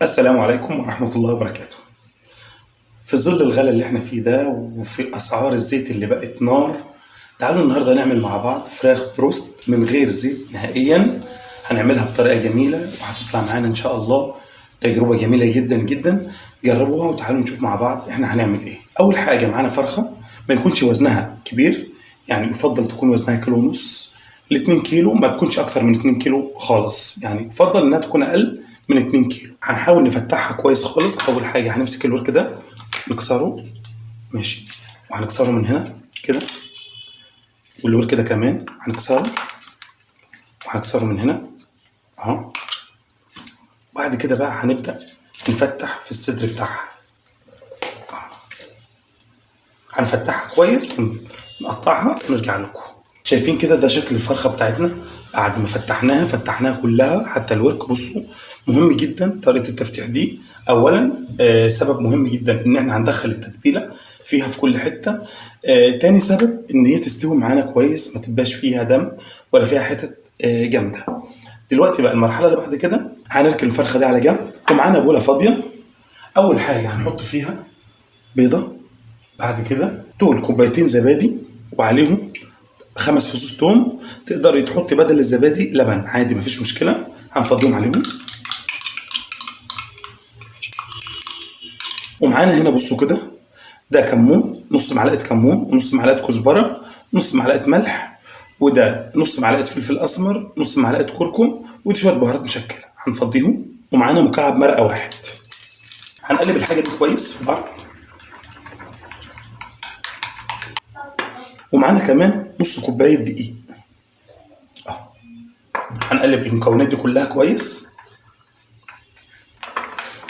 السلام عليكم ورحمة الله وبركاته. في ظل الغلا اللي احنا فيه ده وفي أسعار الزيت اللي بقت نار، تعالوا النهاردة نعمل مع بعض فراخ بروست من غير زيت نهائيا. هنعملها بطريقة جميلة وهتطلع معانا إن شاء الله تجربة جميلة جدا جدا. جربوها وتعالوا نشوف مع بعض احنا هنعمل ايه. أول حاجة معانا فرخة ما يكونش وزنها كبير، يعني يفضل تكون وزنها 1.5 كيلو ل 2 كيلو، ما تكونش أكتر من 2 كيلو خالص، يعني يفضل إنها تكون أقل من 2 كيلو. هنحاول نفتحها كويس خالص. أول حاجة هنمسك الورك ده نكسره، ماشي، وهنكسره من هنا كده، والورك ده كمان هنكسره وهنكسره من هنا اهو. بعد كده بقى هنبدأ نفتح في الصدر بتاعها، هنفتحها كويس ونقطعها ونرجع لكم. شايفين كده ده شكل الفرخة بتاعتنا بعد ما فتحناها كلها حتى الورك. بصوا مهم جدا طريقة التفتيح دي. اولا سبب مهم جدا ان احنا هندخل التتبيلة فيها في كل حتة. تاني سبب ان هي تستوي معانا كويس، ما تبقاش فيها دم ولا فيها حتت جامدة. دلوقتي بقى المرحلة اللي بعد كده هنركن الفرخة دي على جنب، ومعانا بولة فاضية. اول حاجة هنحط فيها بيضة، بعد كده دول كوبايتين زبادي وعليهم 5 فصوص توم. تقدري تحطي بدل الزبادي لبن عادي مفيش مشكلة، هنفضيهم عليهم. ومعانا هنا بصوا كده ده كمون، نص معلقة كمون ونص معلقة كزبرة، نص معلقة ملح، وده نص معلقة فلفل أسمر، نص معلقة كركم، ودي شوية بهارات مشكلة هنفضيهم. ومعانا مكعب مرقة واحد. هنقلب الحاجة دي كويس في بعض. ومعانا كمان نص كوباية دقيق اهو. هنقلب المكونات دي كلها كويس.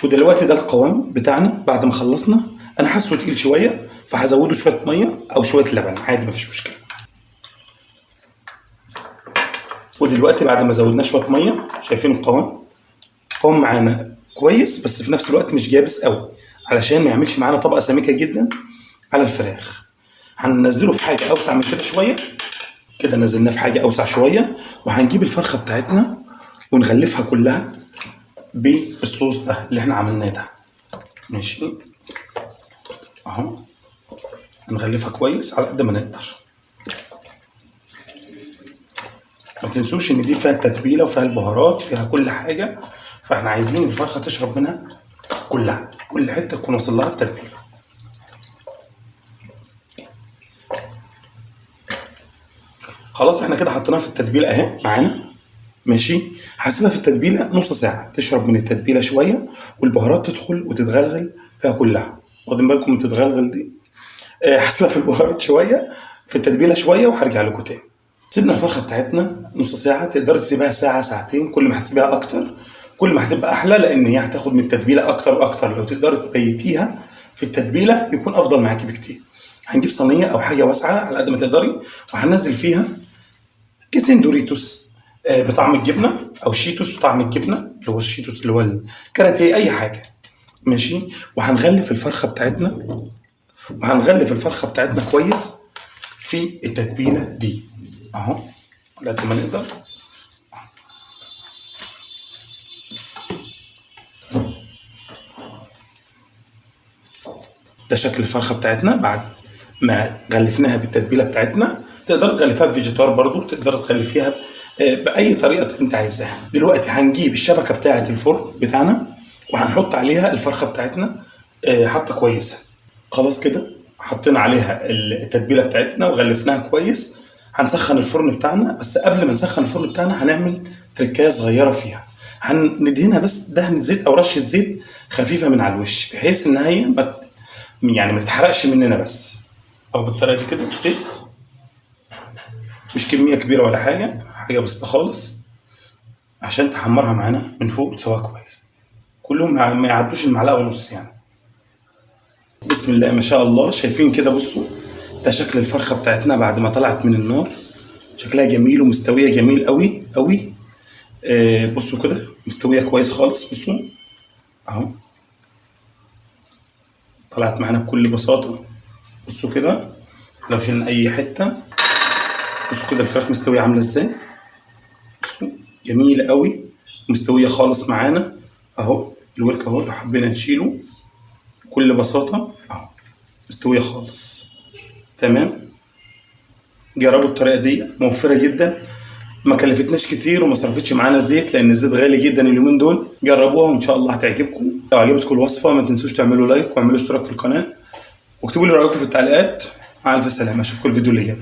ودلوقتي ده القوام بتاعنا بعد ما خلصنا. انا حاسه تقيل شوية فهزوده شوية مية او شوية لبن عادي مفيش مشكلة. ودلوقتي بعد ما زودناه شوية مية، شايفين القوام؟ قوام معانا كويس بس في نفس الوقت مش جابس قوي علشان ما يعملش معانا طبقه سميكة جدا على الفراخ. هننزله في حاجة اوسع من كده شوية. كده نزلناه في حاجة اوسع شوية، وهنجيب الفرخه بتاعتنا ونغلفها كلها بالصوص ده اللي احنا عملناه ده، ماشي اهو. هنغلفها كويس على قد ما نقدر. ما تنسوش ان دي فيها التتبيله وفيها البهارات، فيها كل حاجة، فاحنا عايزين الفرخه تشرب منها كلها، كل حتة تكون وصل لها التتبيله. خلاص احنا كده حطيناها في التتبيله اهي معانا، ماشي. هسيبها في التتبيله نص ساعة تشرب من التتبيله شوية، والبهارات تدخل وتتغلغل فيها كلها. واخدين بالكم من تتغلغل دي؟ هسيبها في البهارات شوية في التتبيله شوية وهرجع لكم تاني. سيبنا الفرخه بتاعتنا نص ساعة، تقدر تسيبها ساعة ساعتين، كل ما هتسيبها اكتر كل ما هتبقى احلى، لان هي هتاخد من التتبيله اكتر واكتر. لو تقدر تبيتيها في التتبيله يكون افضل معاكي بكتير. هنجيب صينية او حاجة واسعة على قد ما تقدري، وهننزل فيها كيسين دوريتوس بطعم الجبنة او شيتوس بطعم الجبنة، اللي هو الشيتوس اللي هو الكاراتيه اي حاجة، ماشي. وهنغلف الفرخه بتاعتنا، وهنغلف الفرخه بتاعتنا كويس في التتبيله دي اهو على قد ما نقدر. ده شكل الفرخه بتاعتنا بعد ما غلفناها بالتتبيله بتاعتنا. تقدر تغلفها بفيجيتار برضو، تقدر تغلفيها باي طريقه انت عايزاها. دلوقتي هنجيب الشبكة بتاعه الفرن بتاعنا وهنحط عليها الفرخه بتاعتنا حطه كويسة. خلاص كده حطينا عليها التتبيله بتاعتنا وغلفناها كويس. هنسخن الفرن بتاعنا، بس قبل ما نسخن الفرن بتاعنا هنعمل تركايه صغيرة فيها. هندهنها بس دهنه زيت او رشه زيت خفيفة من على الوش، بحيث ان هي ما تتحرقش مننا بس. او بالطريقة دي كده. الزيت مش كمية كبيرة ولا حاجة، حاجة بسيطة خالص عشان تحمرها معانا من فوق وتسويها كويس. كلهم ما يعدوش المعلقة ونص يعني. بسم الله ما شاء الله. شايفين كده؟ بصوا ده شكل الفرخه بتاعتنا بعد ما طلعت من النار، شكلها جميل ومستويه جميل قوي قوي. بصوا كده مستوية كويس خالص. بصوا اهو طلعت معانا بكل بساطة. بصوا كده لو شلنا اي حتة، بصوا كده الفراخ مستوية عامله ازاي. بصوا جميلة قوي مستوية خالص معانا اهو. الورك اهو، لو حبينا نشيله بكل بساطة اهو، مستوية خالص. تمام. جربوا الطريقة دي، موفره جدا، ما كلفتناش كتير وما صرفتش معانا زيت، لان الزيت غالي جدا اليومين دول. جربوها وان شاء الله هتعجبكم. لو عجبتكم الوصفة ما تنسوش تعملوا like واعملوا اشتراك في القناة، واكتبوا لي رايكم في التعليقات. مع الف سلامه، اشوفكم الفيديو اللي جاي.